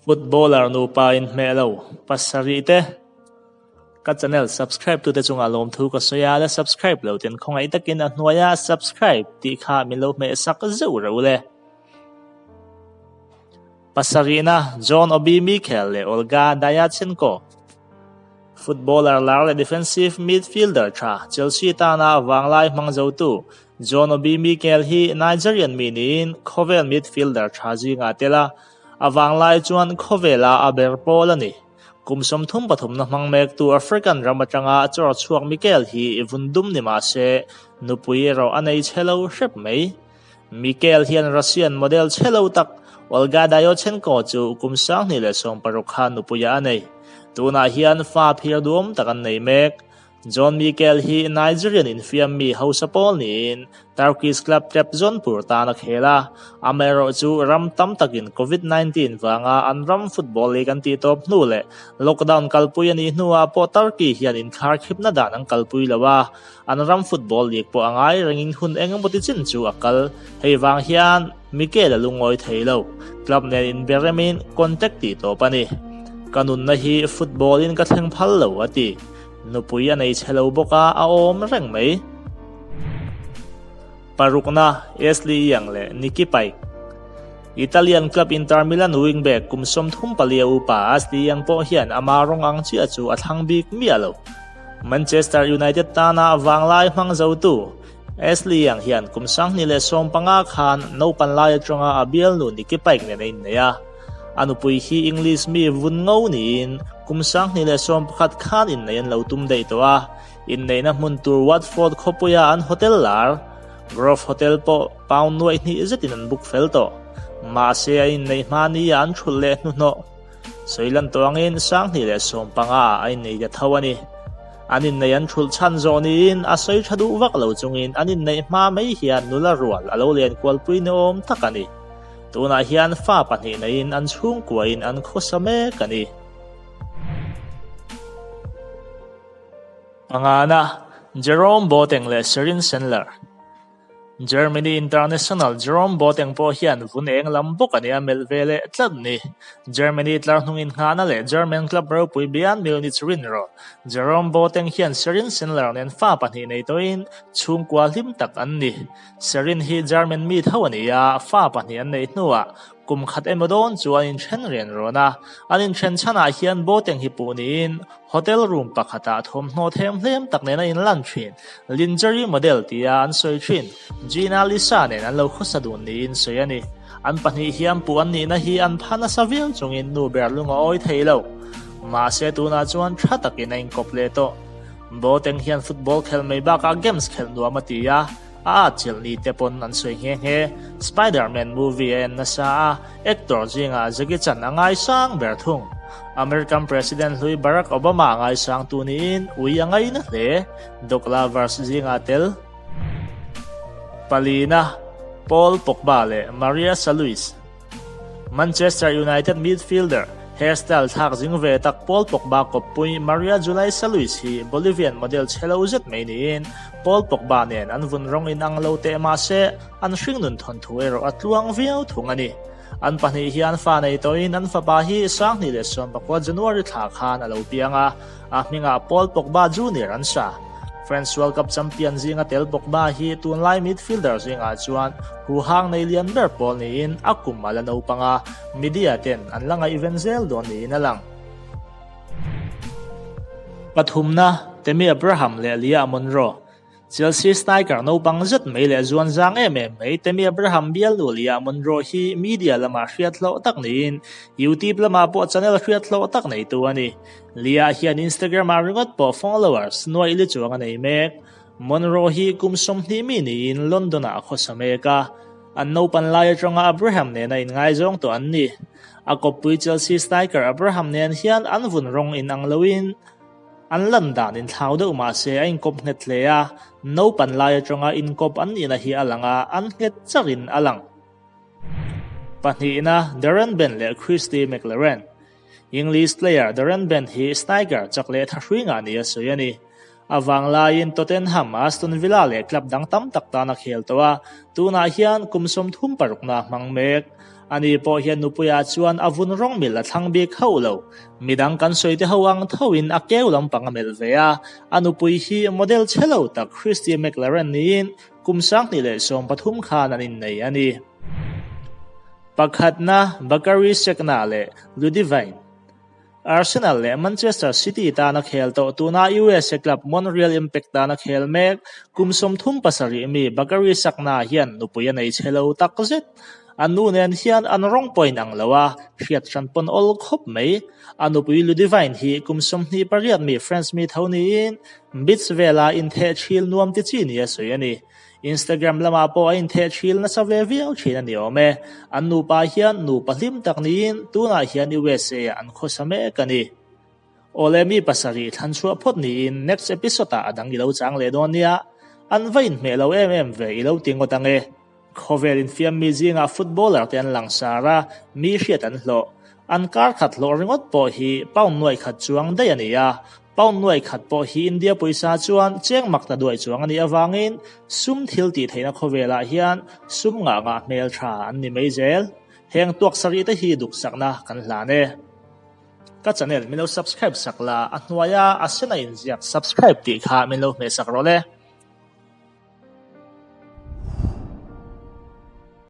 Footballer nupa inhmeh lo pasarih te ka channel subscribe tute chungah lawmthu ka sawi a, la subscribe lo ten khawngaih takin a hnuaia subscribe tih kha min lo hmeh sak zeuh reuh le. Pasarihna John Obi Mikel leh Olga Dyachenko. Footballer lar leh defensive midfielder tha Chelsea tana vanglai hmang zotu John Obi Mikel hi Nigerian mi niin khawvel midfielder tha zingah a tel a, a vanglai chuan khawvela a ber pawl a ni. Kum 33 na hmang mektu African ram atanga chawr chhuak Mikel hi vun dum ni mah se nupui erawh a nei chhe lo hrep mai. Mikel hian Russian model chhe lo tak Olga Dyachenko chu kum 2016 khan nupuiah a nei. Tunah hian fa phir duam tak an nei mek. John Mikel hi Nigerian infiam mi hausa pawl niin Turkish club Trabzonspor tan a khel a, amaherawhchu ram tam takin Covid 19 vanga an ram football league an tihtawp hnu leh lockdown kalpui a nih hnuah pawh Turkey hian inkharkhipna dan an kalpui lo a, An ram football league pawh a ngai rengin hun eng emaw ti chin chu a kal. Hei vang hian Mikel a lungawi thei lo. Club nen inbe remin contact tih tawp a ni. Ka nunna hi football in ka thleng phal lo a ti. Nupui a nei chhe lo bawk a, a awm reng mai. Parukna, Ashley Young leh Nicky Pike. Italian club Inter Milan wingback kum 34 a upa Ashley Young pawh hian ama rawng ang chiah chu a thlang bik miah lo. Manchester United tana vanglai hmang zotu Ashley Young hian kum 2015 khan naupan lai atanga a bialnu Nicky Pike nen a innei a. A nupui hi English mi vun ngo niin kum 2011 khan innei an lo tum daih tawh a. Inneihna hmun tur Watford khawpuia an hotel lar, Grove Hotel pawh pound nuaih hnih zetin an book fel tawh. Mahse a inneih hma ni ah an thulh leh hnuhnawh. Sawilan tawh angin 2015 ah a innei ta tho a ni. An innei an thulh chhan zawh niin a sawi tha duh vak lo chungin an inneih hma mai hian nula rual a lo len kualpui ni awm tak a ni. Tunah hian fa pahnih neiin an chhungkuain an khawsa mek a ni. Pangana, Jerome Boateng leh Sherin Sandler. Germany international Jerome Boateng pawh hian vun eng lam bawk a nia melh ve leh tlat ni. Germany tlar hnungin nghahna leh German club ropui Bayern Munich rin rawh. Jerome Boateng hian Sherin Sandler nen fa pahnih nei tawhin chhungkua hlim tak an ni. Sherin hi German mi tho a ni a, fa pahnih an neih hnuah kum khat emaw dawn chu an inthen rian rawn a. An inthen chhanah hian Boateng hi puh niin Hotel room pakhatah thawmhnaw themhlem tak nen a inlan thin. Lingerie model tia an sawi thin. Gina Lisa nen an lo khawsa dun niin sawi a ni. An pahnih hian puh an nihna hi an pha nasa viau chungin nu ber lung a awi thei lo. Mahse tunah chuan tha takin a inkawp leh tawh. Boateng hian football khelh mai bakah games khelh nuam a ti a, a atchilh ni te pawn an sawi nghe nghe. Spider-Man movie a en nasa a, actor zingah Jackie Chan a ngaisang ber thung. American President hlui Barack Obama a ngaisangtu niin ui a ngaina hle. Dog lovers zingah tel. Palina, Paul Pogba leh Maria Saluis. Manchester United midfielder, hairstyle thlak zing ve tak Paul Pogba kawppui Maria Julissa Luis hi Bolivian model chhe lo zet mai niin Paul Pogba nen an vun rawng inang lo teh mah se an hringnun thawnthu erawh a tluang viau thung a ni. An pahnih hian fa nei tawhin an fapa hi 2019 January thla khan a lo piang a, A hmingah Paul Pogba Junior an sa. French World Cup champion zinga tel Pogba hi tunlai midfielder zingah chuan huhang nei lian ber pawl niin a kum a la naupang a, media ten an la ngaihven zel dawn niin a lang. Pathumna, Tammy Abraham leh Leah Monroe. Chelsea striker naupang zet mai leh zuan zang em em mai Tammy Abraham bialnu Leah Monroe hi media lamah hriat hlawh tak niin YouTube lamah pawh channel hriat hlawh tak neitu a ni. Leah hian Instagram ah ringawt pawh followers nuaih li chuang a nei mek. Monroe hi kum 20 mi niin London ah a khawsa mek a. An naupan lai atanga Abraham nena inngaizawng tawh an ni. A kawppui Chelsea striker Abraham nen hian an vun rawng inang loin An lan dan inthlau deuh mah se a inkawp nghet hle a, naupan lai atanga inkawp an nihna hi a lang a, an nghet charin a lang. Pahnihna, Darren Bent leh Christy McLaren. English player Darren Bent hi striker chak leh tha hrui ngah nia sawi a ni. A vanglaiin Tottenham, Aston Villa leh club dang tam tak tan a khel tawh a, tunah hian kum 36 na a hmang mek. Ani pawh hian nupuiah chuan a vun rawng mil a thlang bik hauh lo. Midang kan sawi te ho ang thoin a keu lampang a melh ve a. A nupui hi model chhe lo tak Christy McLaren niin kum 2013 khan an innei a ni. Pakhatna, Bakary Sekna leh Ludivine. Arsenal leh Manchester City tana khel tawh tuna USA club Montreal Impact tana khel mek kum 37 mi Bakary Sagna hian nupui a nei chhe lo takzet. A nu nen hian an rawng pawh inang lo a, hriat hran pawn awl khawp mai. A nupui Ludivine hi kum 28 mi French mi tho niin beach vela intheh thil nuam ti chi nia sawi a ni. Instagram lamah pawh a intheh thil nasa ve viau thin a ni awm e. An nupa hian nupa hlim tak niin tunah hian USA ah an khawsa mek a ni. Awle mi pasarih thlan chhuah phawt niin next episode ah a dang i lo chang leh dawn nia. An va inhmeh lo em em ve i lo ti ngawt ang e. Khawvel infiam mi zingah footballer te an langsar a, mi hriat an hlawh. An kar khat hlawh ringawt pawh hi pound nuaih khat chuang daih a ni a, Pound nuai khat pawh hi India pawisa chuan cheng mak ta duai chuang a nih avangin sum thil tih theihna khawvelah hian sum ngah ngah hmel tha an ni mai zel. Heng tuak sarih te hi duksakna kan hlan e. Ka channel min lo subscribe sak la, a hnuaia a sen a inziak subscribe tih kha min lo hmeh sak rawh le.